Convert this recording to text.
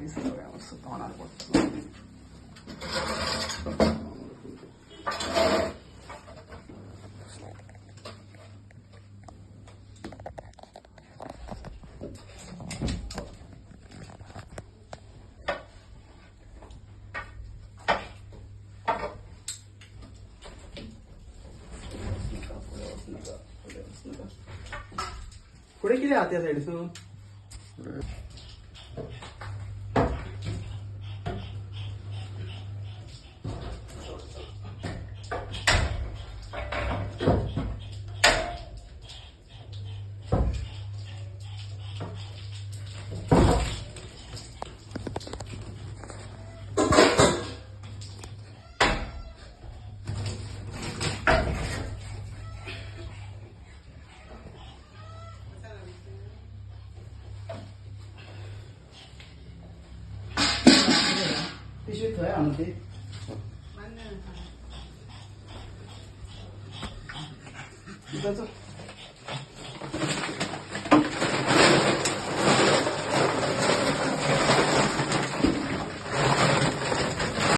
दिसता मातसो तोंडार पडटा. फुडें कितें आहा त्या सायडीसून? पिशवी थंय हाडून ती. चल.